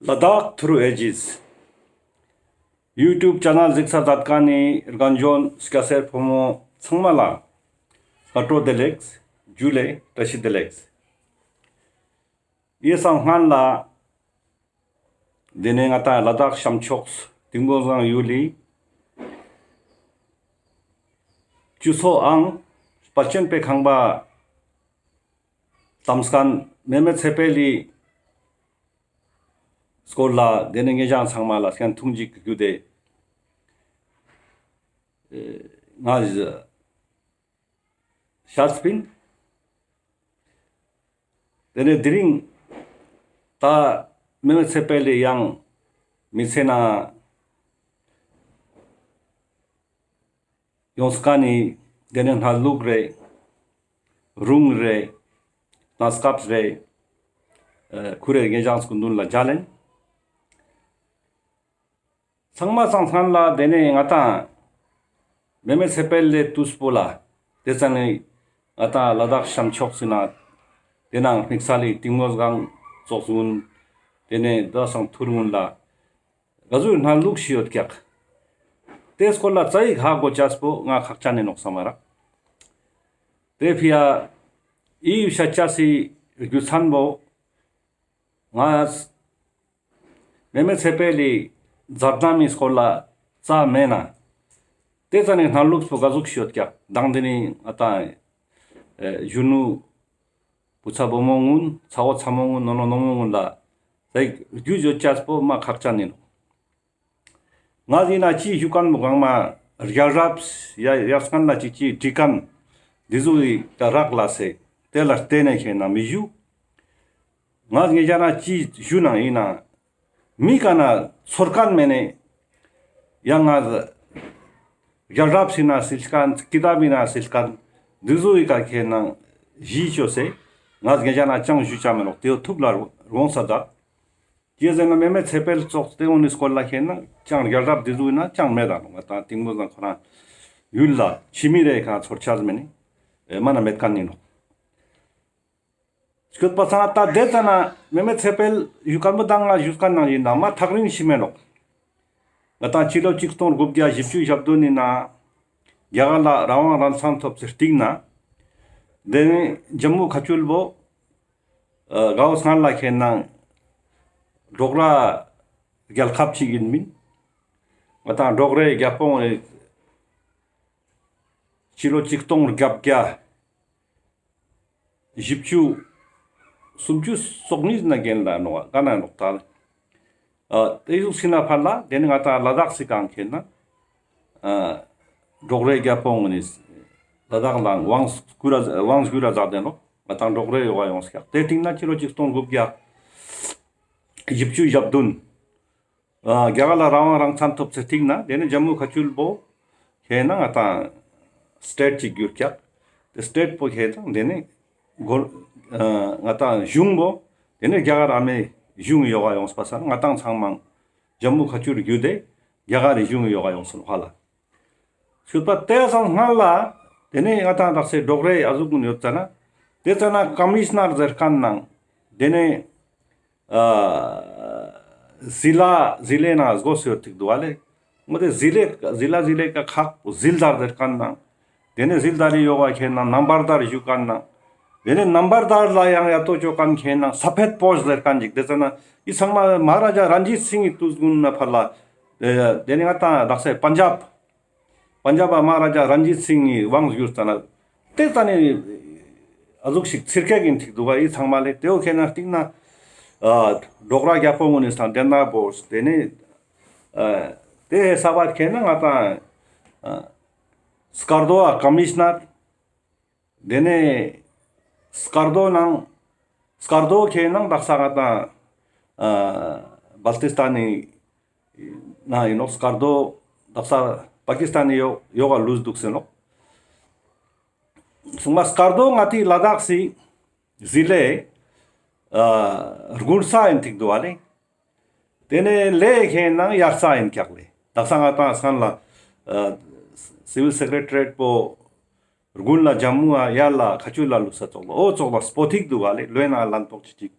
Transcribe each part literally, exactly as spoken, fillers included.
Ladakh Through Ages YouTube channel གཟིགས་ས་མཛད་མཁན་ནི་རྒན་གཞོན་སྐྱ་སེར་ཕོ་མོ་ཚང་མ་ལ་སྔ་དྲོ་བདེ་ལེགས། ཇུ་ལེ། བཀྲ་ཤིས་བདེ་ལེགས། ཡེ་སང་སྔན་ལ་དེ་ནས་ང་ཏང་ལ་དྭགས་ཤམ་ཕྱོགས་ཏིང་མོ་སྒང་ཡུལ་ལི་ཅུ་སོ་ཨང་དཔལ་ཆེན་པའི་ཁང་པ་ཏམ་སྐན་མེ་མེ་ཚེ་འཕེལ་ལི་སྐོར་ལ་དེ་ནས་ངེད་ཅག་ཚང་མ་ལ་སྐད་ཐུང་ཅིག་གི་རྒྱུད་དེ་ང་ཞིག་ཤད་པིན། དེ་ནས་དེ་རིང་ད་མེ་མེ་ཚེ་འཕེལ་ལི་ཡང་མི་ཚེ་ན་ཡོངས་ཀ་ནི་དེ་ནས་སྣ་ལུག་རེ་རུང་རེ་སྣ་སྐབས་རེ་ཁུ་རེ་ངེད་ཅག་སྐུ་མདུན་ལ་མཇལ་ལེན། ཚང་མ་ཚང་སྔན་ལ་དེ་ནས་ང་ཏང་མེ་མེ་ཚེ་འཕེལ་ལི་ཏུས་པོ་ལ་དེ་ཙ་ནས་ང་ཏང་ལ་དྭགས་ཤམ་ཕྱོགས་སི་ན་དེ་ནང་དམིགས་བསལ་ལི་ཏིང་མོ་སྒང་ཙོགས་གུན་དེ་ནས་ད་སང་ཐུར་གུན་ལ་ག་ཟུག་སྣ་ལུག་ཤི་ཡོད་ཀྱག། དེ་སྐོར་ལ་ཙ་ཡིག་ཧ་གོ་ཅས་པོ་ང་ཁག་ཅན་ནི་ནོག་སམ་མ་རག། དེ་ཕི་ཡ་ཨི་ཡུ་ཤ་ཅས་སི་རྒྱུ་མཚན་པོ་ང་མེ་མེ་ཚེ་འཕེལ་ལི་མཛད་རྣམ་མི་སྐོར་ལ་ཙ་མེད་ན་དེ་ཙ་ནས་སྣ་ལུག་པོ་ག་ཟུག་ཤི་ཡོད་ཀྱག་དང་དེ་ནི་ང་ཏང་གཞོན་ནུ་བུ་ཚ་བུ་མོ་གུན་ཚ་བོ་ཚ་མོ་གུན་ནོ་ནོ་ནོ་མོ་གུན་ལ་ཙ་ཡིག་རྒྱུས་ཡོད་ཅས་པོ་མ་ཁག་ཅན་ནི་ནོག། ང་ཡིན་ན་ཅི་ཞུ་མཁན་པོ་གང་མ་རྒྱལ་རབས་ཡ་ཡ་སྔན་ལ་ཅི་ཅི་བྲི་མཁན་འདི་ཟུག་གི་ཀ་རག་ལ་སེ་དེ་ལ་བརྟེན་ནས་ཁྱེད་ན་མི་ཞུ། ང་ངེད་ཅག་ན་ཅི་ཞུ་ན་ཡིན་ན་མི་ཀ་ན་ཚོར་མཁན་མེད་ནས་ཡང་ང་རྒྱལ་རབས་ཡིན་ན་སིལ་མཁན་ཀི་ཏབ་ཡིན་ན་སིལ་མཁན་འདི་ཟུག་གི་ཀ་ཁྱེད་ན་ཞི་ཅོ་སེ་ང་ངེད་ཅག་ན་ཅང་ཞུ་ཅ་མེད་ལོག་དེའོ་ཐུགས་ལ་རོང་ས་ད། ཅི་ཟེར་ན་མེ་མེ་ཚེ་འཕེལ་ཙོགས་ཏེ་འོ་ནི་སྐོར་ལ་ཁེན་ན་ཅང་རྒྱལ་རབས་འདི་ཟུག་ན་ཅང་མེད་ད་ནོག། ང་ཏང་ཏིང་མོ་ཟང་ཁོ་རང་ཡུལ་ལ་ཕྱི་མི་རེ་ཁ་ཚོར་ཆ་མེད་ནི་མ་ན་མེད་མཁན་ཡིན་ནོག། སྐྱོད་པ་སང་ད་དེ་ཙ་ན་མེ་མེ་ཚེ་འཕེལ་ཡུལ་སྐམ་པོ་དང་ང་ཞུས་མཁན་ནང་ཡིན་ན་མ་ཐག་རིང་ཞིག་མེད་ནོག། ང་ཏང་ཕྱི་ལོ་ཆིག་སྟོང་དགུ་བརྒྱ་བཞི་བཅུ་ཞེ་བདུན་ནི་ན་རྒྱ་གར་ལ་རང་དབང་རང་བཙན་ཐོབ་སྟེ་སྟིང་ན་དེ་ནི་ཇམ་མུ་ཁ་ཆུལ་བོ་གའོ་སྔར་ལ་ཁེན་ན་འབྲོག་ར་རྒྱལ་ཁབ་ཅིག་ཡིན་མིན། ང་ཏང་འབྲོག་རའི་རྒྱལ་པོ་ནི་ཕྱི་ལོ་ཆིག་སྟོང་དགུ་བརྒྱ་བཞི་བཅུ་སུམ་ཅུ་སོ་གཉིས་ན་རྒན་ལ་ནོག་ག་ན་ནོག་ད། ཨ་དེ་ཡུག་སི་ན་ཕར་ལ་དེ་ནི་ང་ཏང་ལ་དྭགས་སི་གང་ཁེན་ན་ཨ་འབྲོག་རའི་རྒྱལ་པོ་ངོ་ནི་ལ་དྭགས་ལ་དབང་བསྒྱུར་ར་དབང་བསྒྱུར་ར་མཛད་དེ་ནོག། ང་ཏང་འབྲོག་རའི་ཡོག་ག་ཡོངས་ཀྱག། དེ་སྟིང་ན་ཕྱི་ལོ་ཆིག་སྟོང་དགུ་བརྒྱ་བཞི་བཅུ་ཞེ་བདུན་ཨ་རྒྱ་གར་ལ་རང་དབང་རང་བཙན་ཐོབ་སྟེ་སྟིང་ན་དེ་ནི་ཇམ་མུ་ཁ་ཆུལ་བོ་ཁེན་ན་ང་ཏང་སི་ཊེཊ་ཅིག་གྱུར་ཀྱག། དེ་སི་ཊེཊ་བོ་ཁེན་ན་དེ་ནི་གོ་ཨ་ང་ཏང་གཞུང་བོ་དེ་ནི་རྒྱ་གར་ཨ་མའི་གཞུང་ཡོག་ག་ཡོངས་པ་སང་ང་ཏང་ཚང་མ་ཇམ་མུ་ཁ་ཆུལ་བརྒྱུད་དེ་རྒྱ་གར་རི་གཞུང་ཡོག་ག་ཡོངས་སོང་ཧ་ལ། ཞུས་པ་དེ་སང་སྔར་ལ་དེ་ནས་ང་ཏང་དག་སེ་འབྲོག་རའི་ཨ་ཟུག་ཀུན་ཡོད་ཙ་ན་དེ་ཙ་ན་ཀམ་མི་ཤ་ནར་ཟེར་མཁན་ནང་དེ་ནས་ཨ་ཟི་ལ་ཟི་ལའི་ནང་སྒོ་སེ་ཡོད་ཐིག་འདུག་ཨ་ལེ། མོ་དེ་ཟི་ལའི་ཟི་ལ་ཟི་ལའི་ཀ་ཁག་པོ་ཟིལ་དར་ཟེར་མཁན་ནང་དེ་ནས་ཟིལ་དར་རི་ཡོག་ག་ཁེན་ན་ནམ་བར་དར་ཞུ་མཁན་ནང་དེ་ནས་ནམ་བར་དར་ལ་ཡང་ཡ་ཏོ་ཅོ་མཁན་ཁེན་ན་ས་ཕེད་པོ་ཤ་ཟེར་མཁན་ཅིག། དེ་ཙ་ན་ཨི་ཚང་མ་མ་ཧ་ར་ཇ་རན་ཇིད་སིང་གི་དུས་ཀུན་ན་ཕར་ལ་དེ་ནས་ང་ཏང་དག་སེ་པན་ཇབ་པན་ཇབ་པ་མ་ཧ་ར་ཇ་རན་ཇིད་སིང་གི་དབང་བསྒྱུར་ཙ་ན་དེ་ཙ་ནི་ཨ་ཟུག་ཞིག་ཚིར་ཀེག་ཡིན་ཐིག་འདུག་ག། ཨི་ཚང་མ་ལེ་དེའོ་ཁེན་ན་སྟིང་ན་ཨ་འབྲོག་ར་རྒྱལ་པོ་ངོ་ནི་སང་དེ་ན་བོ་དེ་ནི་ཨ་དེ་ཧེ་ས་བ་ཁེན་ན་ང་ཏང་ཨ་སྐར་རྡོ་ཨ་ཀམ་མི་ཤ་ནར་དེ་ནས་སྐར་རྡོ་ནང་སྐར་རྡོ་ཁེན་ན་དག་ས་ང་ཏང་ཨ་བལ་ཏི་སྟན་ནི་ན་ཡིན་ནོག། སྐར་རྡོ་དག་ས་པ་ཀི་སི་ཐན་ནི་ཡོག་ཡོག་ག་ལུས་འདུག་ཟེར་ནོག། སོང་མ་སྐར་རྡོ་ང་ཏི་ལ་དྭགས་སི་ཟི་ལའི་ཨ་དགུན་ས་ཡིན་ཐིག་འདུག་ཨ་ལེ། དེ་ནས་ལའི་ཁེན་ན་དབྱར་ས་ཡིན་ཀྱག་ལེ། དག་ས་ང་ཏང་སང་ལ་ཨ་སི་ཝིལ་སེ་ཀྲེ་ཊ་རི་ཡེཊ་པོ་དགུན་ལ་ཇམ་མུ་ཨ་དབྱར་ལ་ཁ་ཆུལ་ལ་ལུས་ས་ཙོགས་ལ་འོ་ཙོགས་ལ་སྤོ་ཐིག་འདུག་ག་ལེ། ལོའི་ནང་ལན་ཏོག་ཅིག་ཅིག་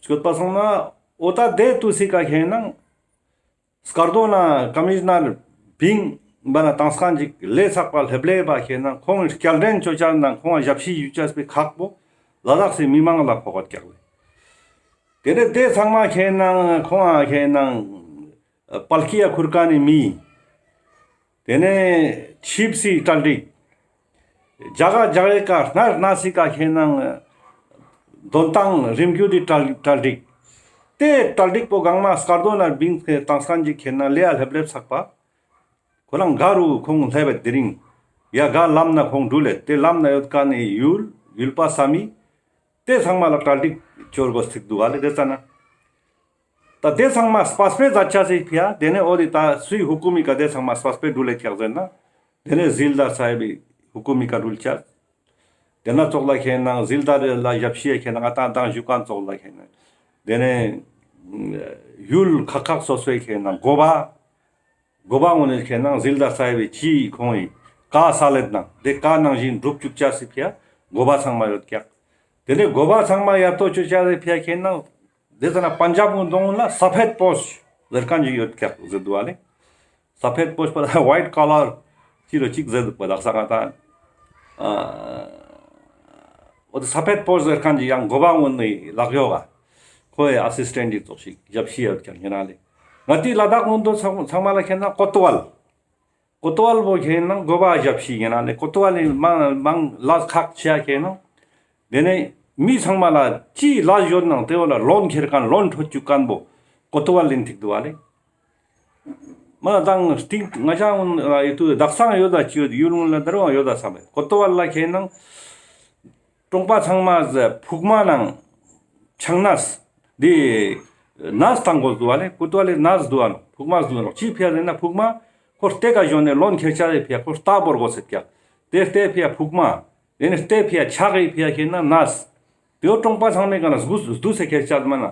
སྐྱོད་པ་སོང་ན་ འོ་ད་དེ་ཏུས་སི་ཀ་ཁེ་ནང་སྐར་རྡོ་ན་ཀམི་ཤ་ནར་བིང་བ་ན་ཏང་སྐན་ཅིག་ལས་ཚག་པ་ལྷེབ་ལེ་བ་ཁེ་ནང་ཁོང་སྐྱལ་འདྲེན་ཅོ་ཅ་ནང་ཁོང་ཞབས་ཕྱི་ཞུ་ཅས་པའི་ཁག་པོ་ལ་དྭགས་སི་མི་མང་ལ་ཕོག་ག་ཀྱག་ལེ། དེ་ནས་དེ་ཚང་མ་ཁེ་ནང་ཁོང་ཁེ་ནང་པལ་ཀི་ཡ་ཁུར་ཀ་ནི་མི། དེ་ནས་ཆིབས་སི་གྲ་སྒྲིག་རྒྱ་གར་རྒྱ་གར་ཀ་སྣ་སྣ་སི་ཀ་ཁེ་ནང་དོན་ཏང་རིམ་རྒྱུད་དི་གྲ་གྲ་སྒྲིག་དེ་གྲ་སྒྲིག་པོ་གང་མ་སྐར་རྡོ་ན་བིང་ཏང་སྐན་ཅིག་ཁེ་ནང་ལེ་ཡ་ལྷེབ་ལྷེབ་ཚག་པ། ཁོ་རང་ག་རུ་ཁོང་ལྷེབ་བད་དེ་རིང་ཡ་ག་ལམ་ན་ཁོང་འགྲུལ་ལེད་དེ་ལམ་ན་ཡོད་ཀ་ནི་ཡུལ་ཡུལ་པ་ས་མི་དེ་ཚང་མ་ལ་གྲ་སྒྲིག་ཅོ་དགོས་ཐིག་འདུག་ཨ་ལེ། དེ་ཙ་ན། ད་དེ་ཚང་མ་སྤ་སྤེ་མཛད་ཅས་སི་ཕི་ཡ། དེ་ནས་འོ་དེ་ད་སུའི་ཧུ་ཀུམ་མི་ཀ་དེ་ཚང་མ་སྤ་སྤེ་འགྲུལ་ལེ་ཀྱག་ཟེར་ན། དེ་ནས་ཟིལ་དར་ས་ཧེབ་བི་ཧུ་ཀུམ་མི་ཀ་འགྲུལ་ཅས། དེ་ན་ཙོགས་ལ་ཁེ་ནང་ཟིལ་དར་ལ་ཞབས་ཕྱི་ཡ་ཁེ་ནང་ང་ཏང་དང་ཞུ་ཁན་ཙོགས་ལ་ཁེ་ནང་། དེ་ནས་ཡུལ་ཁག་ཁག་སོ་སོའི་ཁེ་ནང་འགོ་པ། འགོ་པ་ངོ་ནས་ཁེ་ནང་ཟིལ་དར་ས་ཧེབ་བི་ཅི་ཁོང་ངི་ཀ་ས་ལེད་ནང་དེ་ཀ་ནང་བཞིན་འགྲུབ་བཅུག་ཅས་སི་ཕི་ཡ་འགོ་པ་ཚང་མ་ཡོད་ཀྱག། དེ་ནས་འགོ་པ་ཚང་མ་ཡར་ཐོ་ཅོ་ཅས་སི་ཕི་ཡ་ཁེ་ནང་དེ་ཙ་ན་པན་ཇབ་ངོ་དོང་ལ་ས་ཕེད་པོ་ཤ་ཟེར་ཁན་ཅིག་ཡོད་ཀྱག་ཟེར་འདུག་ཨ་ལེ། ས་ཕེད་པོ་ཤ་པ་ལ་ཝའིཊ་ཀོ་ལར་ཅི་རོ་ཅིག་ཟེར་འདུག་པ། དག་ས་ང་ཏང་ཨ་འོ་དེ་ས་ཕེད་པོ་ཤ་ཟེར་ཁན་ཅིག་ཡང་འགོ་པ་ངོ་ནས་ལག་ཡོག་ག་ཁོའི་ཨ་སིས་ཊེན་ཊ་ཅིག་ཙོགས་ཤིག་ཞབས་ཕྱི་ཡོད་ཀྱག་ཡིན་ན་ལེ། ང་ཏི་ལ་དྭགས་ངོ་དོ་ཚང་ཚང་མ་ལ་ཁེ་ནང་ཀོ་ཏོ་ཝལ། ཀོ་ཏོ་ཝལ་པོ་ཁེ་ནང་འགོ་པ་ཞབས་ཕྱི་ཡིན་ན་ལེ། ཀོ་ཏོ་ཝལ་ནི་མང་མང་ལ་ཁག་ཆེ་ཁེ་ནང་། དེ་ནས་མི་ཚང་མ་ལ་ཅི་ལ་ཡོད་ནང་དེ་བོ་ལ་ལོན་ཁྱེར་ཁན་ལོན་འཕྲོད་བཅུག་ཁན་པོ་ཀོ་ཏོ་ཝལ་ཡིན་ཐིག་འདུག་ཨ་ལེ། མ་དང་སྟིང་ང་ཅག་ཡུལ་དུ་དག་སང་ཡོད་ད་ཅི་ཡོད་ཡུལ་ངོ་ལ་དར་བ་ཡོད་ད་བསམ་མེད། ཀོ་ཏོ་ཝལ་ལ་ཁེ་ནང་ཀྲོང་པ་ཚང་མ་ཕུག་མ་ནང་ཆང་ནས་འདི་ནས་བཏང་དགོས་འདུག་ཨ་ལེ། ཀོ་ཏོ་ཝལ་ལི་ནས་འདུག་ཨ་ནོ། ཕུག་མ་འདུག་ཨ་ནོ། ཅི་ཕི་ཡ་ཟེར་ན་ཕུག་མ་ཁོ་སྟེ་ཀ་ཞོན་ནས་ལོན་ཁྱེར་ཆ་རེ་ཕི་ཡ་ཁོ་རྟ་བོར་དགོས་ཟེར་ཀྱག། དེ་སྟེ་ཕི་ཡ་ཕུག་མ། དེ་ནས་སྟེ་ཕི་ཡ་ཆག་གི་ཕི་ཡ་ཁེ་ན་ནས། དེའོ་ཀྲོང་པ་ཚང་མའི་ཀ་ན་སྡུ་སྡུ་སེ་ཁྱེར་ཆ་མ་ན་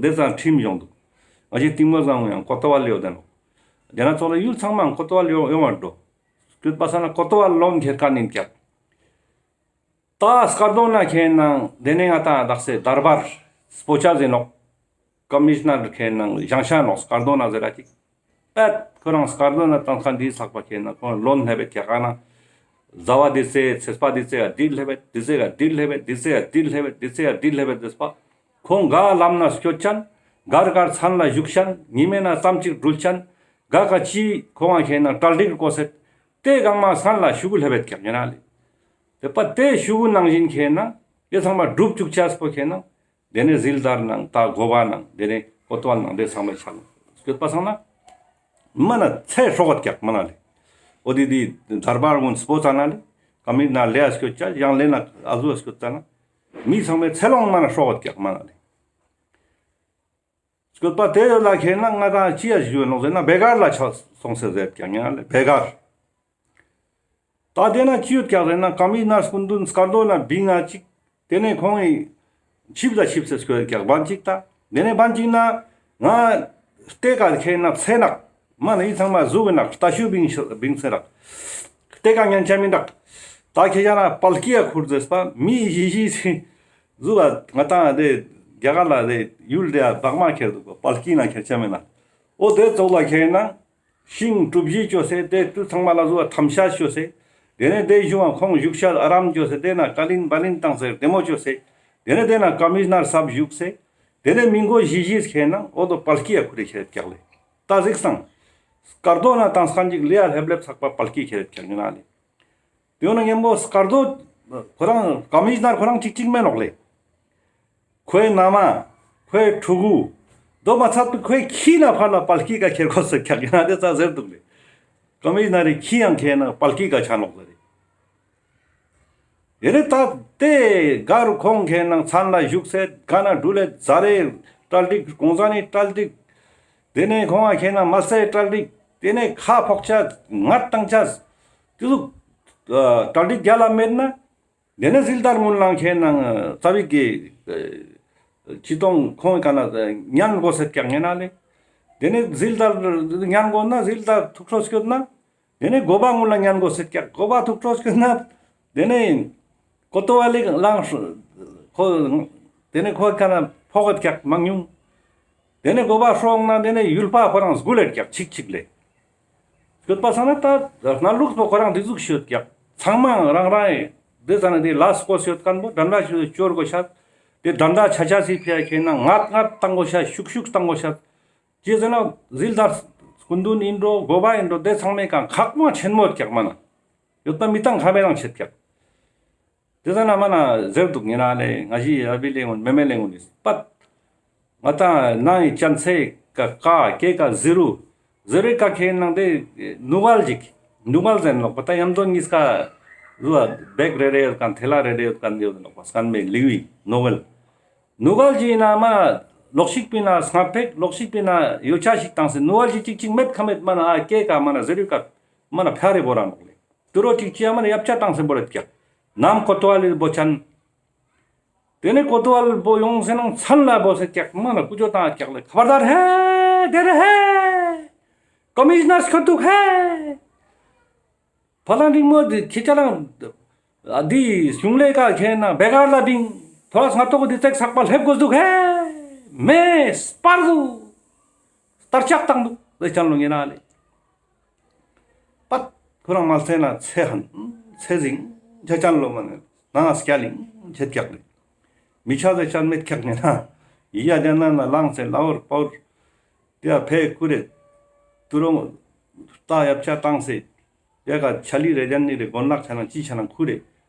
དེ་ཙང་ཁྲིམས་ཡོང་འདུག། ང་ཅི་ཏིང་མོ་ཟང་ཡང་ཀོ་ཏོ་ཝལ་ལི་ཡོད་དེ་ནོ། དེ་ན་ཚོ་ལ་ཡུལ་ཚང་མ་ཀོ་ཏོ་ཝལ་ཡོང་ཡོང་བར་འགྲོ། སྐྱོད་པ་ས་ན་ཀོ་ཏོ་ཝལ་ལོན་ཁྱེར་ཁན་ཡིན་ཀྱག། ད་སྐར་རྡོ་ན་ཁེ་ནང་དེ་ནས་ང་ཏང་དག་སེ་དར་བར་སྤོ་ཆ་ཟིན་ནོག། ཀམ་མི་ཤ་ནར་ཁེ་ནང་བཞེངས་ཤ་ནོག་སྐར་རྡོ་ན་ཟེར་ར་ཅིག། པད་ཁོ་རང་སྐར་རྡོ་ན་ཏང་ཁན་འདི་ཚག་པ་ཁེ་ནང་ཁོང་ལོན་ལྷེབ་བད་ཀྱག་ཨ་ན། ཟླ་བ་འདི་ཚེ་ཚེས་པ་འདི་ཚེ་ག་འདི་ལྷེབ་བད་འདི་ཚེ་ག་འདི་ལྷེབ་བད་འདི་ཚེ་ག་འདི་ལྷེབ་བད་འདི་ཚེ་ག་འདི་ལྷེབ་བད་ཟེར་པ། ཁོང་ག་ལམ་ན་སྐྱོད་ཅན། གར་གར་མཚན་ལ་བཞུགས་ཅན། ཉི་མའི་ན་ཙམ་ཅིག་འགྲུལ་ཅན། ག་ག་ཅི་ཁོང་ང་ཁེ་ནང་གྲ་སྒྲིག་དགོས་སེད། དེ་གང་མ་མཚན་ལ་ཤུ་གུ་ལྷེབ་བད་ཀྱག་ཡིན་ན་ལེ། དེ་པ་དེ་ཤུ་གུ་ནང་བཞིན་ཁེ་ནང་དེ་ཚང་མ་སྒྲུབ་བཅུག་ཅས་པོ་ཁེ་ནང་དེ་ནས་ཟིལ་དར་ནང་ད་འགོ་པ་ནང་དེ་ནས་ཀོ་ཏོ་ཝལ་ནང་དེ་ཚང་མ་ཆག་སྐྱོད་པ་སང་ན་མ་ན་ཚེ་སྲོག་གད་ཀྱག་མ་ན་ལེ། འོ་དེ་དེ་དར་བར་ངོ་སྤོ་ཙ་ན་ལེ། ཀ་མི་ན་ལེ་ཨ་སྐྱོད་ཅ་ཡང་ལེ་ན་ཨ་ཟུ་ཨ་སྐྱོད་ཙ་ན་མི་ཚང་མའི་ཚེ་ལོང་མ་ན་སྲོག་གད་ཀྱག་མ་ན་ལེ། སྐྱོད་པ་དེ་ལ་ཁེ་ན་ང་ཏང་ཅི་ཡ་ཞུ་ནོག་ཟེར་ན་བེ་གར་ལ་ཆ་སོང་སེ་ཟེར་ཀྱག་ཡིན་ན་ལེ་བེ་གར། ད་དེ་ན་ཅི་ཡོད་ཀྱག་ཟེར་ན་ཀ་མི་ཤ་ནར་སྐུ་མདུན་སྐར་རྡོ་ན་བིང་ང་ཅིག་དེ་ནས་ཁོང་ངི་ཆིབས་ལ་ཆིབས་སེ་སྐྱོད་ཀྱག་བན་ཅིག་ད། དེ་ནས་བན་ཅིག་ན་ང་སྟེ་ཀ་ཁེ་ན་ཚེ་ནག་མ་ན་ཡི་ཚང་མ་ཟུག་གི་ནག་རྟ་ཤུ་བིང་ཤ་བིང་སེ་རག། སྟེ་ཀ་ཉན་ཆ་མི་འདུག། ད་ཁྱེད་ཅག་ན་པལ་ཀི་ཡ་ཁུར་ཟེར་པ་མི་ཡི་ཡི་ཟུག་ག་ང་ཏང་དེ་རྒྱ་གར་ལ་དེ་ཡུལ་དེ་བག་མ་ཁྱེར་འདུག་པ་པལ་ཀི་ན་ཁྱེར་ཆ་མེད་ན། འོ་དེ་ཙོགས་ལ་ཁེ་ན་ཤིང་གྲུ་བཞི་ཅོས་སེ་དེ་དུ་ཚང་མ་ལ་ཟུག་ག་ཐམ་ཤ་ཅོས་སེ། དེ་ནས་དེ་གཞུང་ང་ཁོང་བཞུགས་ཤ་ཨ་རམ་ཅོས་སེ་དེ་ན་ཀ་ལིན་བ་ལིན་བཏང་སེ་བདེ་མོ་ཅོས་སེ། དེ་ནས་དེ་ན་ཀམ་མི་ཤ་ནར་སབ་བཞུགས་སེ། དེ་ནས་མི་མགོ་བཞི་བཞི་ཁེ་ན་འོ་དོ་པལ་ཀི་ཡ་ཁུར་རེ་ཁྱེར་ཀྱག་ལེ། ད་གཟིགས་སང་། སྐར་རྡོ་ན་ཏང་སྐན་ཅིག་ལེ་ཡ་ལྷེབ་ལྷེབ་ཚག་པ་པལ་ཀི་ཁྱེར་ཀྱག་ཡིན་ན་ལེ། དེ་ཡོད་ན་མཉམ་པོ་སྐར་རྡོ་ཁོ་རང་ཀམ་མི་ཤ་ནར་ཁོ་རང་ཅིག་ཅིག་མེན་ནོག་ལེ། ཁོའི་མནའ་མ། ཁོའི་ཕྲུ་གུ། དོ་མ་ཚད་པའི་ཁོའི་ཁྱི་ན་ཕར་ལ་པལ་ཀི་ཀ་ཁྱེར་དགོས་ཟེར་ཀྱག་ཡིན་ན་དེ་ཙ་ཟེར་འདུག་ལེ། ཀམ་མི་ཤ་ནར་རི་ཁྱི་ཡང་ཁེ་ན་པལ་ཀི་ཀ་ཆ་ནོག་ཟེར་རེ། དེ་ནས་ད་དེ་ག་རུ་ཁོང་ཁེ་ན་མཚན་ལ་བཞུགས་སེ་ག་ན་འགྲུལ་ལེ་ཛ་རེ་གྲ་སྒྲིག་གོང་ས་ནི་གྲ་སྒྲིག། དེ་ནས་ཁོང་ང་ཁེ་ན་མ་སེ་གྲ་སྒྲིག། དེ་ནས་ཁ་ཕོག་ཆ་ངར་བཏང་ཆ། དེ་ཚོ་གྲ་སྒྲིག་རྒྱ་ལ་མེད་ན། དེ་ནས་ཟིལ་དར་སྔུན་ལ་ཁེ་ན་རྩ་བིག་གི་ཅི་གཏོང་ཁོང་ག་ན་ཉན་དགོས་སེ་ཀྱག་ཡིན་ན་ལེ། དེ་ནས་ཟིལ་དར་ཉན་དགོས་ན་ཟིལ་དར་ཐུགས་ཁྲོ་སྐྱོད་ན། དེ་ནས་འགོ་པ་སྔུན་ལ་ཉན་དགོས་སེ་ཀྱག། འགོ་པ་ཐུགས་ཁྲོ་སྐྱོད་ན། དེ་ནས་ཀོ་ཏོ་ཝལ་ལི་ལངས་ཁོ། དེ་ནས་ཁོ་ག་ན་ཕོག་གད་ཀྱག་མང་ཉུང་། དེ་ནས་གོ་བ་ཧྲོང་ན་དེ་ནས་ཡུལ་པ་ཁོ་རང་སྒུལ་ལེད་ཀྱག་ཆིག་ཆིག་ལེ། སྐྱོད་པ་སང་ན་ད་གནས་ལུགས་པོ་ཁོ་རང་དེ་ཟུག་ཤོད་ཀྱག། ཚང་མ་རང་རང་ཡི་དེ་ཟ་ན་དེ་ལས་སྐོ་ཤོད་མཁན་པོ་འགྲན་ཟླ་ཤོད་ཅོར་གོ་ཤད། དེ་འགྲན་ཟླ་ཆ་ཆ་སི་ཕི་ཡ་ཁྱེད་ན་ངད་ངད་བཏང་གོ་ཤད། ཤུག་ཤུག་བཏང་གོ་ཤད། ཅི་ཟེར་ན་ཟིལ་དར་སྐུ་མདུན་ཡིན་འགྲོ་གོ་བ་ཡིན་འགྲོ་དེ་ཚང་མའི་ཀ་ཁག་མ་ཆེན་མོ་ཡོད་ཀྱག་མ་ན། ཡོད་པ་མི་བཏང་ཁ་མེ་རང་ཆེད་ཀྱག། དེ་ཟ་ན་མ་ན་ཟེར་འདུག་ཉེ་རང་ལེ། ང་ཞི་ཨ་བི་ལེ་ངུན་མེ་མེ་ལེ་ངུན་ནི་པད། ང་ཏང་ནང་ཡི་ཅན་ཚེ་ཀ་ཀ་ཀེ་ཀ་ཟི་རུ་ཟི་རུ་ཀ་ཁེ་ནང་དེ་ནུ་གལ་ཅིག་ནུ་གལ་ཟེར་ནོག་པ། ད་ཡམ་དོན་གཉིས་ཀ་རུ་བ་བེག་རེ་རེ་ཡོད་མཁན་ཐེ་ལ་རེ་རེ་ཡོད་མཁན་ཡོད་ནོག་པ། སྐན་མེ་ལི་བི་ནུ་གལ། ནུ་གལ་ཅི་ན་མ་ལོག་ཤིག་པི་ན་སྔ་ཕེག་ལོག་ཤིག་པི་ན་ཡོ་ཆ་ཞིག་བཏང་སེ་ནུ་གལ་ཅི་ཅིག་ཅིག་མེད་ཁ་མེད་མ་ན་ཨ་ཀེ་ཀ་མ་ན་ཟི་རུ་ཀ་མ་ན་ཕ་རེ་བོ་ར་ནོག་ལེ། ཏུ་རོ་ཅིག་ཅི་ཡ་མ་ན་ཡབ་ཆ་བཏང་སེ་བོ་རེད་ཀྱག། ནམ་ཀོ་ཏོ་ཨ་ལི་བོ་ཆན། དེ་ནས་ཀོ་ཏོ་ཨལ་བོ་ཡོང་སེ་ནང་ཚན་ལ་བོ་སེ་ཀྱག་མ་ན་ཀུ་ཅོ་བཏང་ཀྱག་ལེ། ཁ་བར་དར་ཧེ་དེ་རེ་ཧེ། ཀོ་མི་ཤ་ནར་སྐྱོད་འདུག་ཧེ། ཕ་ལང་རིང་མོ་དེ་ཁྱེད་ཅག་ལང་འདི་གཞུང་ལས་ཀ་ཁྱེད་ན་བེ་གར་ལ་བིང་ཐོ་རས་ང་ཏོག་འདི་ཙེག་ཚག་པ་ལྷེབ་དགོས་འདུག་ཧེ། མེ་སྤར་འདུག། སྟར་ལྕག་བཏང་འདུག་ལེ་ཅང་ལོ་ངེ་ན་ལེ། པད་ཁོ་རང་མ་ཚེ་ན་ཚེ་ཧན་ཚེ་ཟིང་ཆ་ཅན་ལོ་མ་ནེ་ན་སྐྱ་ལིང་ཆེད་ཀྱག་ལེ། མི་ཆ་ཟེ་ཅན་མེད་ཀྱག་ངེ་ན་ཡི་ཡ་དེ་ན་ན་ལང་ཚེ་ལ་བོར་པོར་དེ་ཡ་ཕེ་ཁུ་རེ་ཏུ་རོ་ཏ་ཡབ་ཆ་བཏང་སེ་དེ་ཀ་ཆ་ལི་རེ་ཅན་ནི་རེ་གོན་ལག་ཆ་ན་ཅི་ཆ་ན་ཁུ་རེ་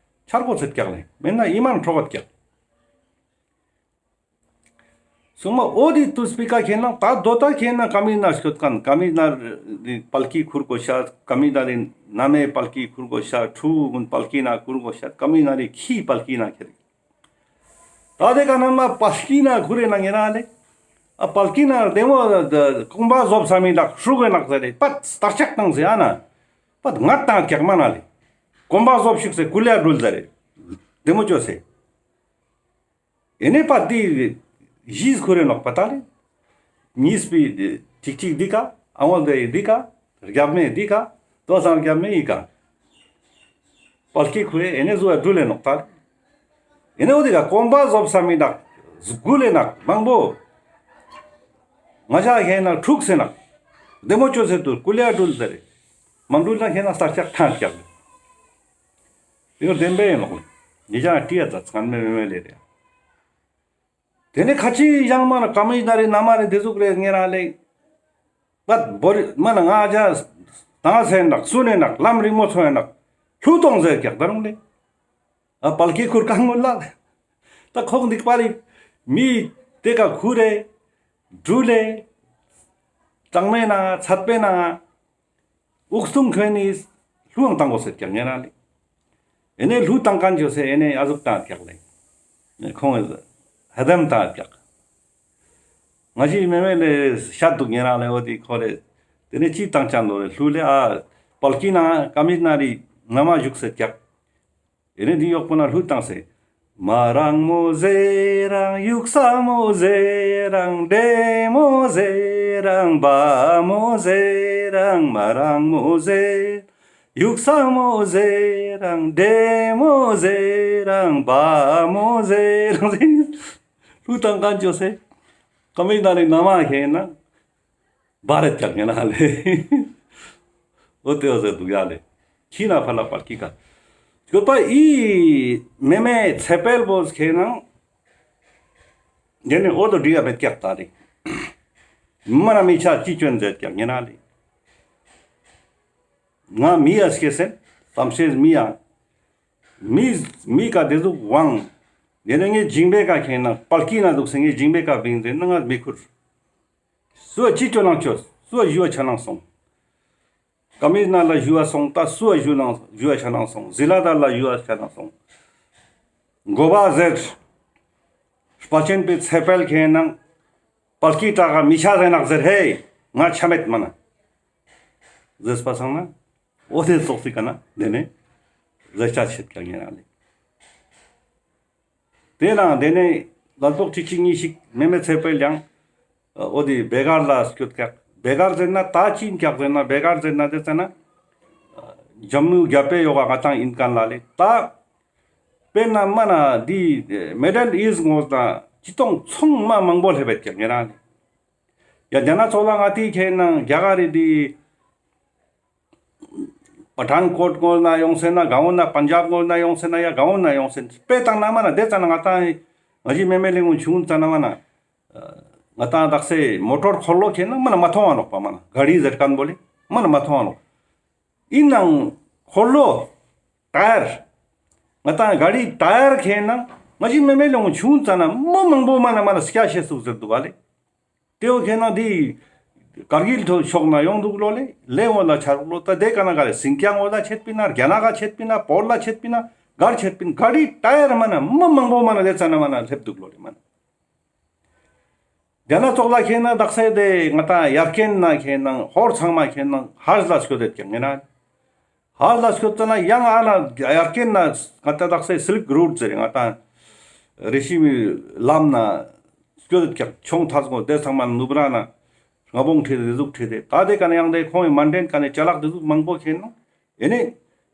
ཆར་གོ་ཚེད་ཀྱག་ལེ། མེད་ན་ཡི་མང་ཁྲོ་གོད་ཀྱག། སུ་མ་འོ་དི་ཏུས་པི་ཀ་ཁེ་ན་ད་དོ་ད་ཁེ་ན་ཀ་མི་ན་སྐྱོད་མཁན་ཀ་མི་ན་རི་པལ་ཀི་ཁུར་གོ་ཤ། ཀ་མི་ན་རི་ན་མེ་པལ་ཀི་ཁུར་གོ་ཤ། ཕྲུ་གུན་པལ་ཀི་ན་ཁུར་གོ་ཤ། ཀ་མི་ན་རི་ཁི་པལ་ཀི་ན་ཁེ་རི། ད་དེ་ཀ་ན་མ་པལ་ཀི་ན་ཁུར་རེ་ན་ངེ་ན་ལེ། ཨ་པལ་ཀི་ན་དེ་མོ་ཀོམ་པ་ཟོབ་ས་མི་དག་ཧྲུག་གེ་ནག་ཟེར་རེ་པད་སྟར་ལྕག་བཏང་ཟེ་ཨ་ན། པད་ངད་བཏང་ཀྱག་མ་ན་ལེ། ཀོམ་པ་ཟོབ་ཤུག་སེ་ཀུ་ལེ་འགྲུལ་ཟེར་རེ། དེ་མོ་ཅོ་སེ། ཨེ་ནེ་པ་དེ་གཞིས་ཁོ་རེ་ནོག་པ་ད་ལེ། གཉིས་པའི་ཅིག་ཅིག་འདི་ཀ་ཨ་བོ་དེ་འདི་ཀ་རྒྱབ་མེ་འདི་ཀ་དོ་སང་རྒྱབ་མེ་ཡི་ཀ་པལ་ཀི་ཁོ་རེ་ཨེ་ནེ་ཟུ་བ་འགྲུལ་ལེ་ནོག་ད་ལེ། ཨེ་ནེ་འོ་དེ་ཀ་ཀོམ་པ་ཟོབ་ས་མི་དག་སྒུལ་ལེ་ནག་མང་པོ་ང་ཞ་ཧེ་ན་འཁྲུག་སེ་ནག་དེ་མོ་ཅོ་སེ་དུ་ཀུ་ལེ་འགྲུལ་ཟེར་རེ། མ་འགྲུལ་ན་ཧེ་ན་སྟར་ལྕག་ཐང་ཀྱག་ལེ། དེ་ནོ་བདེན་པའི་ནོག་ལེ། ཉེ་ཅང་ཏི་ཡ་ཙ་ཚང་མེ་མེ་མེ་ལེ་རེ། དེ་ནས་ཁ་ཅིག་ཡང་མ་ན་ཀ་མི་ན་རི་ན་མ་རི་དེ་ཟུག་རེ་ངེ་རང་ལེ། པད་བོ་རི་མ་ན་ང་ཅ་ད་སེ་ནག་སུ་ནེ་ནག་ལམ་རིང་མོ་ཚོ་ཡ་ནག་ལྷུ་གཏོང་ཟེར་ཀྱག་ད་རུང་ལེ། ཨ་པལ་ཀི་ཁུར་གང་ངོ་ལ། ད་ཁོག་འདིག་པ་རི་མི་དེ་ཀ་ཁུ་རེ་འགྲུལ་ལེ། གྲང་མེ་ན་ཚད་པེ་ན། འུག་སྟུང་ཁོན་ནི་ལྷུའང་བཏང་གོ་ཟེར་ཀྱག་ངེ་རང་ལེ། ཨེ་ནེ་ལྷུ་བཏང་མཁན་ཅོ་སེ་ཨེ་ནེ་ཨ་ཟུག་བཏང་ཀྱག་ལེ། ཁོང་ཧ་དམ་བཏང་ཀྱག། ང་ཞི་མེ་མེ་ལེ་ཤད་འདུག་ངེ་རང་ལེ། འོ་དེ་ཁོ་རེ་དེ་ནས་ཅི་བཏང་ཅང་ལོ་རེ་ལྷུ་ལེ། ཨ་པལ་ཀི་ན་ཀ་མི་ན་རི་ན་མ་བཞུགས་ཟེར་ཀྱག། ཨེ་ནེ་དེ་ཡོག་པོ་ན་ལྷུ་བཏང་སེ། མ་རང་མོ་ཟེ་རང་ཡུག་ས་མོ་ཟེ་རང་བདེ་མོ་ཟེ་རང་བ་མོ་ཟེ་རང་མ་རང་མོ་ཟེ་ཡུག་ས་མོ་ཟེ་རང་བདེ་མོ་ཟེ་རང་བ་མོ་ཟེ་རང་ཟེ། ལྷུ་བཏང་མཁན་ཅོ་སེ་ཀ་མི་ན་རི་ན་མ་ཁེ་ན། བ་རེ་ཀྱག་ངེ་ན་ལེ། འོ་དེ་འོ་ཟེར་འདུག་ཡ་ལེ། ཁྱི་ན་ཕ་ལ་པལ་ཀི་ཀ་སྐྱོད་པ་ཨི་མེ་མེ་ཚེ་འཕེལ་བོ་ཁེ་ན། ཡེ་ནེ་འོ་དོ་འདྲི་ཡ་མེད་ཀྱག་ད་རེ། མ་ན་མི་ཆ་ཅི་ཅོན་ཟེར་ཀྱག་ངེ་ན་ལེ། ང་མི་ཡ་སྐྱེ་སེ་བསམ་ཤེས་མི་ཡ། མི་མི་ཀ་དེ་ཟུག་དབང་། ཡེ་ནེ་ངའི་འཇིང་པེ་ཀ་ཁེ་ན་པལ་ཀི་ན་འདུག་སེ་ངའི་འཇིང་པེ་ཀ་བིང་ཟེར་ན་ང་མི་ཁུར། སུ་ཅི་ཅོ་ནང་ཅོ། སུ་ཞུ་བ་ཆ་ནང་སོང་། ཀ་མི་ན་ལ་ཞུ་བ་སོང་། ད་སུ་ཞུ་ནང་ཞུ་བ་ཆ་ནང་སོང་། ཟི་ལ་དར་ལ་ཞུ་བ་ཆ་ནང་སོང་། གོ་བ་ཟེར། དཔལ་ཆེན་པའི་ཚེ་འཕེལ་ཁེ་ནང་། པལ་ཀི་དྲག་ག་མི་ཆ་ཟེར་ནག་ཟེར་ཧེ། ང་ཆ་མེད་མ་ན། ཟེར་པ་སང་ན། འོ་དེ་ཙོགས་སི་ཀ་ན་དེ་ནས་ཟེར་ཆ་ཆེད་ཀ་ངེ་རང་ལེ། དེ་ན་དེ་ནས་ལ་ལྡོག་ཅིག་ཅིག་གཉིས་ཤིག་མེ་མེ་ཚེ་འཕེལ་ཡང་། འོ་དེ་བེ་གར་ལ་སྐྱོད་ཀྱག། བེ་གར་ཟེར་ན་ད་ཅི་ཡིན་ཀྱག་ཟེར་ན་བེ་གར་ཟེར་ན་དེ་ཟེར་ན། ཇམ་མུ་རྒྱ་པེ་ཡོག་ག་ང་ཏང་ཡིན་མཁན་ལ་ལེ། ད་དཔེར་ན་མ་ན་དེ་མེ་ཌལ་ཨིསྟ་ངོས་ན་ཅི་ཏོང་ཚོང་མ་མང་པོ་སླེབས་ཀྱག་ངེ་རང་ལེ། ཡ་རྒྱ་ནག་ཚོགས་ལ་ང་ཏི་ཁེ་ནང་རྒྱ་གར་རི་དི་པ་ཐན་ཀོཊ་ངོས་ན་ཡོང་སེ་ན་ག་འོ་ན་པན་ཇབ་ངོས་ན་ཡོང་སེ་ན་ཡ་ག་འོ་ན་ཡོང་སེ་ན་སྤེ་བཏང་ན་མ་ན་དེ་ཙ་ན་ང་ཏང་ང་ཞི་མེ་མེ་ལེ་ངུ་ཆུང་ཙ་ན་མ་ན་ང་ཏང་དག་སེ་མོ་ཊོར་འཁོར་ལོ་ཁེ་ནང་མ་ན་མ་མཐོང་བ་ནོག་པ། མ་ན་ག་རི་ཟེར་ཁན་བོ་ལེ་མ་ན་མ་མཐོང་བ་ནོག། ཨིན་ནང་འཁོར་ལོ་ཊ་ཡར་ང་ཏང་ག་རི་ཊ་ཡར་ཁེ་ནང་ང་ཞི་མེ་མེ་ལེ་ངུ་ཆུང་ཙ་ན་མོ་མང་པོ་མ་ན་མ་ན་སྐྱ་ཤེས་སུག་ཟེར་འདུག་ག་ལེ། ཏེ་བོ་ཁེ་ནང་དི་ཀར་གིལ་ཐོ་ཕྱོགས་ན་ཡོང་འདུག་ལོ་ལེ། ལེ་འོ་ལ་ཆ་རུག་ལོ། ད་དེ་ཀ་ན་ག་ལེ་སིང་ཀྱང་འོ་ལ་ཆེད་པིན་ན་རྒྱ་ནག་ག་ཆེད་པིན་ན་བོད་ལ་ཆེད་པིན་ན་གར་ཆེད་པིན་ག་རི་ཊ་ཡར་མ་ན་མོ་མང་པོ་མ་ན་དེ་ཙ་ན་མ་ན་སླེབས་འདུག་ལོ་ལེ་མ་ན། རྒྱ་ནག་ཚོགས་ལ་ཁེ་ནང་དག་སེ་དེ་ང་ཏང་ཡར་རྐྱེན་ན་ཁེ་ནང་ཧོར་ཚང་མ་ཁེ་ནང་ཧར་ལ་སྐྱོད་དེ་ཀྱང་ངེ་ན། ཧར་ལ་སྐྱོད་ཙ་ན་ཡང་ཨ་ན་ཡར་རྐྱེན་ན་ང་ཏང་དག་སེ་སིལཀ་རུཊ་ཟེར་ང་ཏང་རི་ཤི་མི་ལམ་ན་སྐྱོད་དེ་ཀྱང་ཆོང་ཐར་སོང་དེ་ཚང་མ་ནུབ་ར་ན་རྔ་བོང་ཁྲིད་དེ་ཟུག་ཁྲིད་དེ་ད་དེ་ཀ་ན་ཡང་དེ་ཁོང་གི་མན་ཌེན་ཀ་ནེ་ཅ་ལག་དེ་ཟུག་མང་པོ་ཁེ་ནང་ཨེ་ནེ་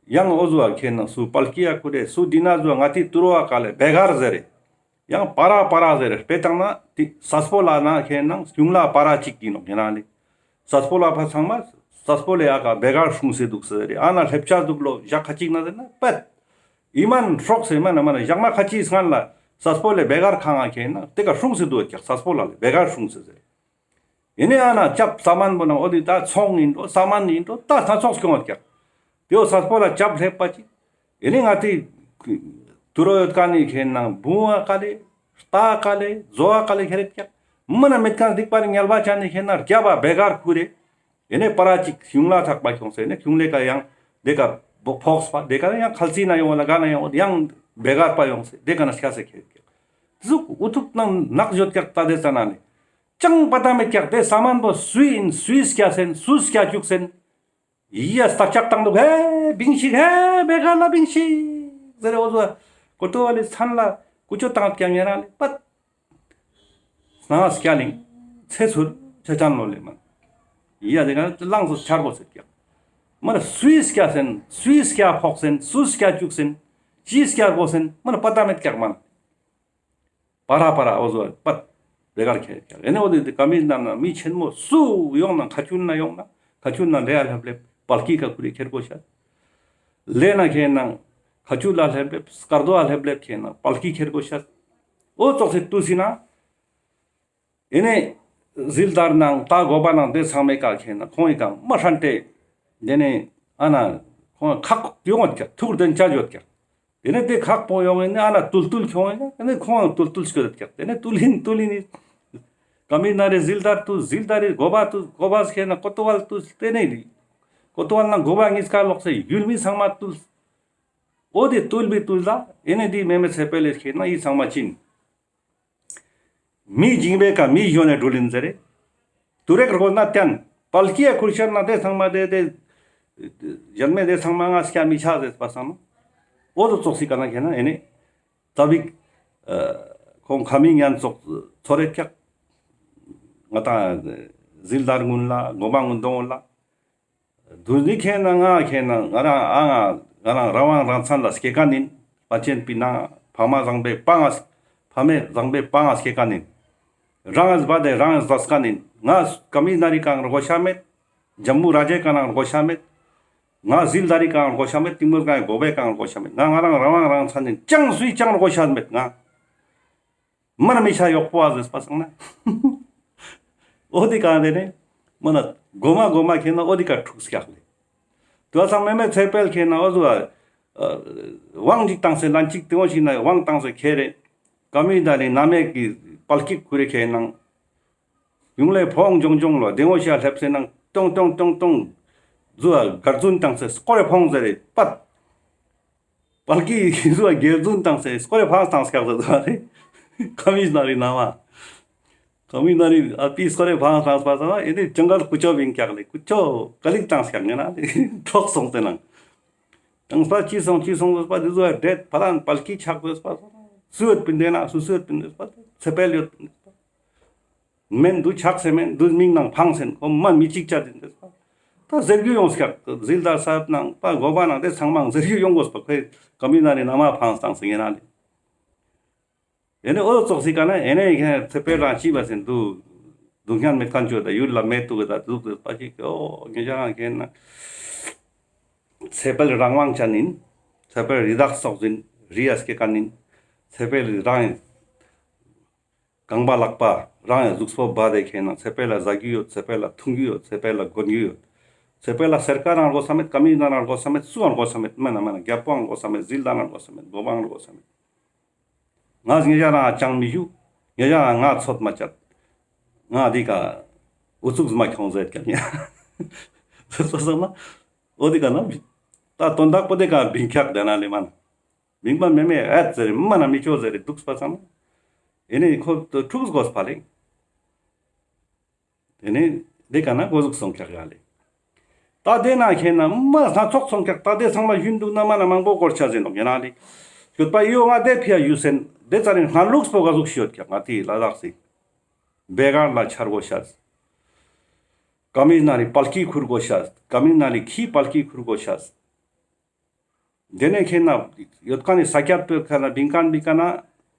ཡང་འོ་ཟུ་བ་ཁེ་ནང་སུ་པལ་ཀི་ཡ་ཁུ་རེ་སུ་དི་ན་ཟུ་བ་ང་ཏི་ཏུ་རོ་བ་ཀ་ལེ་བེ་གར་ཟེར་རེ། ཡང་པ་ར་པ་ར་ཟེར་རེ་སྤེ་བཏང་ན་ཏི་ས་སྤོ་ལ་ན་ཁེ་ནང་གཞུང་ལ་པ་ར་ཅིག་ཡིན་ནོག་ཡིན་ན་ལེ། ས་སྤོ་ལ་ཕ་ཚང་མ་ས་སྤོ་ལེ་ཨ་ཀ་བེ་གར་སྲུང་སེ་འདུག་ཟེར་རེ་ཨ་ན་སླེབས་ཆ་འདུག་ལོ་ཞག་ཁ་ཅིག་ན་ཟེར་ན་པད། ཨི་མན་སྲོག་སེ་མ་ན་མ་ན་ཞག་མ་ཁ་ཅིག་སྔན་ལ་ས་སྤོ་ལེ་བེ་གར་ཁང་ང་ཁེ་ནང་དེ་ཀ་སྲུང་སེ་འདུག་ཀྱག་ས་སྤོ་ལ་ལེ་བེ་གར་སྲུང་སེ་ཟེར། ཨེ་ནེ་ཨ་ན་ཅབ་ས་མན་པོ་ནང་འོ་དི་ད་ཚོང་ཡིན་འགྲོ་ས་མན་ཡིན་འགྲོ་ད་སྣ་ཚོགས་སྐྱོང་བ་ཀྱག། དེའོ་ས་སྤོ་ལ་ཅབ་སླེབས་པ་ཅིག་ཨེ་ནེ་ང་ཏི་ཏུ་རོ་ཡོད་ཀ་ནི་ཁེ་ནང་བུང་བ་ཀ་ལེ་རྟ་ཀ་ལེ་ཛོ་བ་ཀ་ལེ་ཁེ་རེད་ཀྱག། མ་ན་མེད་ཁན་སྡིག་པ་རེ་ཉལ་བ་ཆ་ནི་ཁེ་ནང་རྒྱབ་བ་བེ་གར་ཁུ་རེ། ཨེ་ནེ་པ་ར་ཅིག་གཞུང་ལ་ཐག་པ་ཁྱོང་སེ་ཨེ་ནེ་གཞུང་ལེ་ཀ་ཡང་དེ་ཀ་ཕོགས་པ་དེ་ཀ་ཡང་ཁལ་སི་ན་ཡོང་ལ་ག་ན་ཡོང་ཡང་བེ་གར་པ་ཡོང་སེ་དེ་ཀ་ན་སྐྱ་སེ་ཁེ་རེད་ཀྱག། ཟུག་འུ་ཐུག་ནང་ནག་ཡོད་ཀྱག་ད་དེ་ཙ་ན་ནི། ཅང་པ་ཏ་མེད་ཀྱག་དེ་ས་མན་པོ་སུའི་ཡིན་སུའི་སྐྱ་སེན་སུའི་སྐྱ་བཅུག་སེན། ཡི་ཡ་སྟག་ལྕག་བཏང་འདུག་ཧེ་བིང་ཤིག་ཧེ་བེ་ག་ལ་བིང་ཤིག་ཟེར་རེ་འོ་ཟོ་ཀོ་ཏོ་བ་ལི་མཚན་ལ་ཀུ་ཅོ་བཏང་ཀྱག་ཉེ་རང་ལེ་པད། སྣང་སྐྱ་ལིང་ཚེ་ཚུར་ཆ་ཅན་ལོ་ལེ་མན། ཡི་ཡ་དེ་ག་ལངས་སུ་ཆར་པོ་ཟེར་ཀྱག། མ་ན་སུའི་སྐྱ་སེན་སུའི་སྐྱ་ཕོག་སེན་སུའི་སྐྱ་བཅུག་སེན་ཅིའི་སྐྱ་གོ་སེན་མ་ན་པ་ཏ་མེད་ཀྱག་མན། པ་ར་པ་ར་འོ་ཟོ་པད་བེ་གར་ཁེ་ཀྱག། ཨེ་ནེ་འོ་དེ་ཀ་མི་ན་ན་མི་ཆེན་མོ་སུ་ཡོང་ན་ཁ་ཆུན་ན་ཡོང་ན་ཁ་ཆུན་ན་ལེ་ཡ་ལྷེབ་ལྷེབ་པལ་ཀི་ཀ་ཁུ་རེ་ཁེར་གོ་ཤ། ལེ་ན་ཁེ་ནང་ཁ་ཆུ་ལ་ལྷེབ་ལྷེབ་སྐར་རྡོ་ལ་ལྷེབ་ལྷེབ་ཁེ་ནང་པལ་ཀི་ཁེར་གོ་ཤ། འོ་ཙོགས་སེ་ཏུ་སི་ན། ཨེ་ནེ་ཟིལ་དར་ནང་ད་གོ་པ་ནང་དེ་ཚང་མའི་ཀ་ཁེ་ན་ཁོང་ངི་ཀ་མ་ཧྲན་ཏེ། དེ་ནེ་ཨ་ན་ཁོང་ཁག་ཡོང་བ་ཀྱག་ཐུག་དེན་ཆ་ཡོད་ཀྱག། དེ་ནེ་དེ་ཁག་པོ་ཡོང་ངེ་ནེ་ཨ་ན་ཏུལ་ཏུལ་ཁྱོང་ངེ་ནེ་ཁོང་ཏུལ་ཏུལ་སྐྱོད་ཀྱག། དེ་ནེ་ཏུལ་ཧིན་ཏུལ་ཧིན་ནི་ཀ་མི་ན་རེ་ཟིལ་དར་ཏུ་ཟིལ་དར་རི་གོ་པ་ཏུ་གོ་པ་ཁེ་ན་ཀོ་ཏོ་ཝལ་ཏུ་དེ་ནེ་ཀོ་ཏོ་ཝལ་ན་གོ་པ་ཉིས་ཀ་ལོག་སེ་ཡུལ་མི་ཚང་མ་ཏུལ། འོ་དེ་ཏུལ་བི་ཏུལ་ལ་ཨེ་ནེ་དེ་མེ་མེ་ཚེ་འཕེལ་ལེ་ཁེ་ན་ཡི་ཚང་མ་ཅིན། མི་འཇིང་བའི་ཀ་མི་གཞོན་ནེ་འགྲུལ་ཡིན་ཟེར་རེ། ཏུ་རེག་རོལ་ན་བསྟན། པལ་ཀི་ཡ་ཁུར་ཤར་ན་དེ་ཚང་མ་དེ་དེ། ཡན་མེ་དེ་ཚང་མ་ང་སྐྱ་མི་ཆ་ཟེར་པ་སང་ན། འོ་དོ་ཙོགས་སི་ཀ་ན་ཁེ་ན་ཨེ་ནེ། ཙ་བིག་ཁོང་ཁ་མི་ཉན་ཙོགས་ཚོར་རེ་ཀྱག། ང་ཏང་ཟིལ་དར་གུན་ལ་གོ་པ་གུན་དོང་ལ། དུ་ནི་ཁེ་ན་ང་ཁེ་ན་ང་རང་ཨ་ང་ང་རང་རང་དབང་རང་བཙན་ལ་སྐྱེ་མཁན་ཡིན། པ་ཆེན་པི་ན་ཕ་མ་བཟང་པོའི་པང་ང་ཕ་མེ་བཟང་པོའི་པང་ང་སྐྱེ་མཁན་ཡིན། རང་ང་བ་དེ་རང་ང་ཟ་མཁན་ཡིན། ང་ཀ་མི་ན་རི་ཀ་ང་དགོས་ཤ་མེད། ཇམ་མུ་ར་ཇེ་ཀ་ནང་དགོས་ཤ་མེད། ང་ཟིལ་དར་རི་ཀ་ང་དགོས་ཤ་མེད། ཏིང་མོ་ཀ་ང་གོ་བའི་ཀ་ང་དགོས་ཤ་མེད། ང་ང་རང་རང་དབང་རང་བཙན་ཡིན། ཅང་སུའི་ཅང་དགོས་ཤ་མེད་ང་། མ་ན་མི་ཆ་ཡོག་པོ་ཨ་ཟེར་པ་སང་ན། འོ་དེ་ཀ་དེ་ནེ་མ་ན་གོ་མ་གོ་མ་ཁེ་ན་འོ་དེ་ཀ་འཁྲུགས་ཀྱག་ལེ། དུ་བ་སང་མེ་མེ་ཚེ་འཕེལ་ཁེ་ན་འོ་ཟོ་ཨ་དབང་ཅིག་བཏང་སེ་ལན་ཅིག་དེ་འོ་ཞིག་ན་དབང་བཏང་སེ་ཁེ་རེ། ཀ་མི་ད་ནི་ན་མེ་གི་པལ་ཀི་ཁུ་རེ་ཁེ་ནང་། ཡུང་ལེ་ཕོང་ཇོང་ཇོང་ལོ་དེ་འོ་ཞིག་ལྷེབ་སེ་ནང་ཏོང་ཏོང་ཏོང་ཏོང་། ཟོ་ཨ་གར་རྫུན་བཏང་སེ་སྐོར་རེ་ཕོང་ཟེར་རེ་པད། པལ་ཀི་ཟོ་ཨ་གར་རྫུན་བཏང་སེ་སྐོར་རེ་ཕངས་བཏང་སྐྱག་ཟེར་ཟོ་ཨ་རེ། ཀ་མི་ན་རི་ན་མ། ཀ་མི་ན་རི་ཨ་པི་སྐོར་རེ་ཕངས་བཏང་སྤ་ས་ཨེ་ནེ་ཇང་གལ་ཀུ་ཅོ་བིང་སྐྱག་ལེ། ཀུ་ཅོ་ཀ་ལིག་བཏང་སྐྱག་ངེ་ན་ལེ་འཕྲོག་སོང་སྟེ་ནང་། བཏང་སྤ་ཅི་སོང་ཅི་སོང་ཟེར་པ་དེ་ཟོ་ཨ་འདྲེད་ཕ་ལན་པལ་ཀི་ཆག་ཟེར་པ་སུ་ཡོད་པིན་དེ་ན་སུ་སུ་ཡོད་པིན་ཟེར་པ་ཚེ་འཕེལ་ཡོད་པིན་ཟེར་པ། མེན་དུ་ཆག་སེ་མེན་དུ་མིང་ནང་ཕངས་སེན་ཁོ་མ་མི་གཅིག་ཅར་དེ་འདྲ་ས། ད་ཟེར་རྒྱུ་ཡོང་སྐྱག་ཟིལ་དར་ས་ནང་ད་གོ་པ་ནང་དེ་ཚང་མ་ཟེར་རྒྱུ་ཡོང་དགོས་པ་ཁོས་ཀ་མི་ན་རི་ན་མ་ཕངས་བཏང་སེ་ངེ་ན་ལེ། ཨེ་ནེ་འོ་ཙོགས་སི་ཀ་ན་ཨེ་ནེ་ཁེ་ཚེ་འཕེལ་རང་ཅི་བ་སེན་དུ་ སྡུག་བསྔལ་མེད་མཁན་ཅོ་ད་ཡུལ་ལ་མེད་དུག་གི་ད་དུག་དུག་པ་ཅིག་ཨོ་ངེ་ཅག་རང་ཁེ་ན་ཚེ་འཕེལ་རང་དབང་ཅན་ཨིན། ཚེ་འཕེལ་རི་དྭགས་ཙོགས་ཨིན། རི་ཡ་སྐྱེ་མཁན་ཨིན། ཚེ་འཕེལ་རང་རྐང་པ་ལག་པ་རང་ཡང་གཟུགས་པོ་བ་དེ་ཁེ་ན་ཚེ་འཕེལ་ལ་ཟ་རྒྱུ་ཡོད། ཚེ་འཕེལ་ལ་འཐུང་རྒྱུ་ཡོད། ཚེ་འཕེལ་ལ་གོན་རྒྱུ་ཡོད། ཚེ་འཕེལ་ལ་སེར་ཀ་རང་དགོས་ས་མེད། ཀ་མི་ན་རང་དགོས་ས་མེད། སུའང་དགོས་ས་མེད། མ་ན་མ་ན་རྒྱལ་པོའང་དགོས་ས་མེད། ཟིལ་དང་རང་དགོས་ས་མེད། འགོ་པའང་དགོས་ས་མེད། ང་ངེ་ཅག་རང་ཅང་མི་ཞུ། ངེ་ཅག་རང་ང་ཚོད་མ་ཅད། ང་འདི་ཀ་ཨུ་ཚུགས་མ་ཁྱོང་ཟེར་ཀྱང་ཡ། སོ་སོ་ན་འོ་དེ་ཀ་ན་ད་དོན་དག་པོ་དེ་ཀ་བིང་ཁྱག་དེ་ན་ལེ་མ་ན། མིང་པ་མེ་མེ་ཨེ་ཟེར་མ་ན་མི་ཆོ་ཟེར་དུག་པ་ཙམ། ཨེ་ནི་ཁོ་ཐུགས་དགོས་པ་ལེ། ཨེ་ནི་དེ་ཀ་ན་གོ་ཟུག་སོང་ཁྱག་ཡ་ལེ། ད་དེ་ན་ཁེ་ན་མ་སྣ་ཚོགས་སོང་ཁྱག། ད་དེ་ཚང་མ་ཞུན་དུག་ན་མ་ན་མང་པོ་གོར་ཆ་ཟེར་ནོག་ཡ་ན་ལེ། ཡོད་པ་ཡོ་ང་དེ་ཕི་ཡ་ཡུ་སེན་དེ་ཙ་ནི་སྔ་ལུགས་པོ་ག་ཟུག་ཤིག་ཡོད་ཁྱག། ང་ཏི་ལ་དྭགས་སི་བེ་གར་ལ་ཆར་གོ་ཤ། ཀ་མི་ན་རི་པལ་ཀི་ཁུར་གོ་ཤ། ཀ་མི་ན་རི་ཁི་པལ་ཀི་ཁུར་གོ་ཤ། དེ་ནས་ཁེ་ན་ཡོད་ཁན་ནི་ས་ཁྱད་པོའི་ཁ་ན་བིང་ཁན་བིང་ཁན་ན་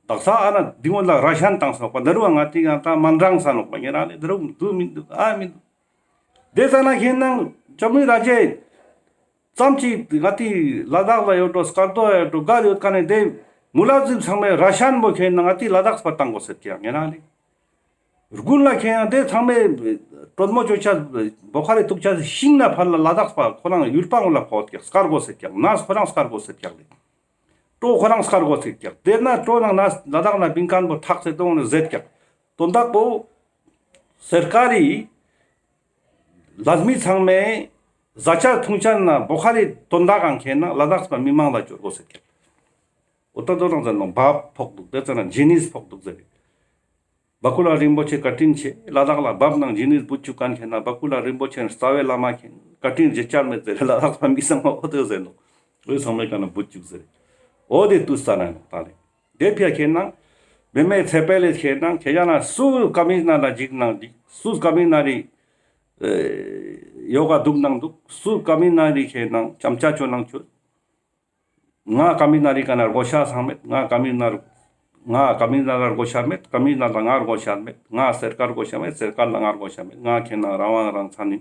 དག་ས་ཨ་ན་དེ་སྔོན་ལ་ར་ཤན་བཏང་སོང་པ། འདི་རུ་ང་ཏི་ཡང་ད་མན་རང་ས་ནོག་པ། ཉེ་རང་ལེ་འདི་རུ་འདུག་མི་འདུག་ཨ་མི་འདུག། དེ་ཙ་ན་ཁེ་ན་ཅོ་མི་ར་ཅེ་ཙམ་ཅིག་ང་ཏི་ལ་དྭགས་ལ་ཡོད་འགྲོ། སྐར་རྡོ་ཡོད་འགྲོ། གར་ཡོད་ཁན་ནི་དེ་མུ་ལ་ཟིབ་ཚང་མའི་ར་ཤན་པོ་ཁེ་ན་ང་ཏི་ལ་དྭགས་པ་བཏང་གོ་ཟེར་ཀྱང་ཉེ་རང་ལེ། དགུན་ལ་ཁེ་ཡང་དེ་ཚང་མས་དྲོན་མོ་ཅོ་ཆ་བོ་ཁ་རེ་ཐུག་ཆ་ཤིང་ན་ཕར་ལ་ལ་དྭགས་པ་ཁོ་རང་ཡུལ་པ་ངོ་ལ་ཕོག་ཀྱག། སྐར་གོ་ཟེར་ཀྱག། ནས་ཁོ་རང་སྐར་གོ་ཟེར་ཀྱག་ལེ། ཀྲོ་ཁོ་རང་སྐར་གོ་ཟེར་ཀྱག། དེ་ན་ཀྲོ་ནང་ན་ལ་དྭགས་ན་བིང་ཁན་པོ་ཐག་ཚེ་དོང་ནས་ཟེར་ཀྱག། དོན་དག་པོ་སེར་ཀ་རི་ལ་མི་ཚང་མས་ཟ་ཆ་འཐུང་ཆ་ན་བོ་ཁ་རེ་དོན་དག་གང་ཁེ་ན་ལ་དྭགས་པ་མི་མང་ལ་ཅོ་གོ་ཟེར་ཀྱག། འོ་ད་དོ་རང་ཟེར་ནོག་བབ་ཕོག་འདུག། དེ་ཙ་ན་ཇི་ནིས་ཕོག་འདུག་ཟེར། བ་ཀུ་ལ་རིན་པོ་ཆེ་བཀའ་དྲིན་ཆེ། ལ་དྭགས་ལ་བབ་ནང་ཇི་ནིས་བུད་བཅུག་ཁན་ཁེ་ན་བ་ཀུ་ལ་རིན་པོ་ཆེ་རྩ་བའི་བླ་མ་ཁེ་ན་བཀའ་དྲིན་རྗེས་ཆ་མེད་ཟེར། ལ་དྭགས་པ་མི་སང་བ་འོ་དེ་ཟེར་ནོག། འོ་ཚང་མའི་ཀ་ན་བུད་བཅུག་ཟེར། འོ་དེ་དུས་ས་ན་ནོག་ད་ལེ། དེ་ཕི་ཡ་ཁེ་ན་མེ་མེ་ཚེ་འཕེལ་ལེ་ཁེ་ན་ཁེ་ཡ་ན་སུ་ཀ་མི་ན་ལ་འཇིགས་ནང་འཇིགས། སུ་ཀ་མི་ན་རི་ཡོ་ག་དུག་ནང་དུག། སུ་ཀ་མི་ན་རི་ཁེ་ན་ཅམ་ཆ་ཅོ་ནང་ཆུ། ང་ཀ་མི་ན་རི་ཀ་ན་རྒོ་ཤ་སང་མེད། ང་ཀ་མི་ན་རི་ང་ཀ་མི་ན་ལ་རྒོ་ཤ་མེད། ཀ་མི་ན་ལ་ང་རྒོ་ཤ་མེད། ང་སེར་ཀ་རྒོ་ཤ་མེད། སེར་ཀ་ལ་ང་རྒོ་ཤ་མེད། ང་ཁེ་ན་རང་དབང་རང་ཚ་ནི།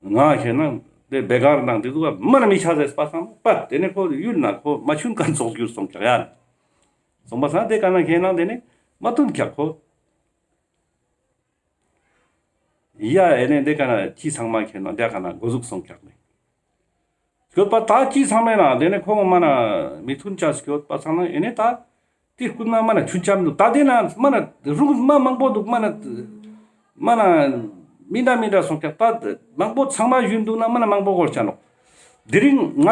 ང་ཁེ་ན་དེ་བེ་གར་ནང་དེ་དུག་མ་ན་མི་ཆ་ཟེར་པ་སང་པ། དེ་ནས་ཁོ་ཡུལ་ན་ཁོ་མ་ཆུན་ཁན་ཚོགས་གྱུར་སོང་ཀྱག་ཡ། སོང་པ་སང་དེ་ཀ་ན་ཁེ་ན་དེ་ནས་མ་ཐུན་ཀྱག་ཁོ། ཡ་ཨེ་ནེ་དེ་ཀ་ན་ཅི་ཚང་མ་ཁེ་ན་དེ་ཀ་ན་གོ་ཟུག་སོང་ཀྱག་ནི། སྐྱོད་པ་ད་ཅི་ཚང་མ་ན་དེ་ནེ་ཁོང་མ་ན་མི་ཐུན་ཆ་སྐྱོད་པ་ཚང་ན་ཨེ་ནེ་ད་དེ་ཀུན་ན་མ་ན་ཆུན་ཆ་མི་འདུག། ད་དེ་ན་མ་ན་རུང་མ་མང་པོ་འདུག། མ་ན་མ་ན་མི་འདྲ་མི་འདྲ་སོང་ཀྱག། ད་མང་པོ་ཚང་མ་ཞུན་འདུག་ན་མ་ན་མང་པོ་གོར་ཆ་ནོག། དེ་རིང་ང་